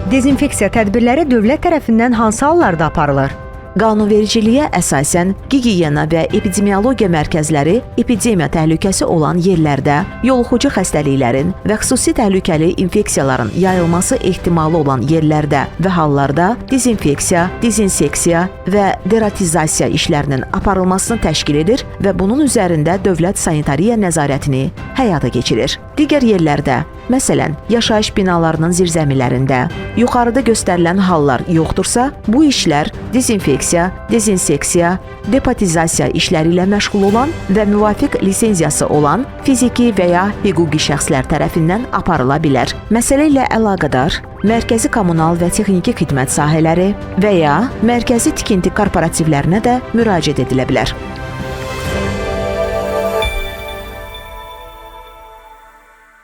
Dezinfeksiya tədbirləri dövlət tərəfindən hansı hallarda aparılır? Qanunvericiliyə əsasən gigiyena və epidemiologiya mərkəzləri epidemiya təhlükəsi olan yerlərdə yoluxucu xəstəliklərin və xüsusi təhlükəli infeksiyaların yayılması ehtimalı olan yerlərdə və hallarda dezinfeksiya, dezinseksiya və deratizasiya işlərinin aparılmasını təşkil edir və bunun üzərində dövlət sanitariya nəzarətini həyata keçirir. Digər yerlərdə, məsələn, yaşayış binalarının zirzəmilərində yuxarıda göstərilən hallar yoxdursa, bu işlər dezinfeksiya, dezinseksiya, depatizasiya işləri ilə məşğul olan və müvafiq lisenziyası olan fiziki və ya hüquqi şəxslər tərəfindən aparıla bilər. Məsələ ilə əlaqədar mərkəzi kommunal və texniki xidmət sahələri və ya mərkəzi tikinti korporativlərinə də müraciət edilə bilər.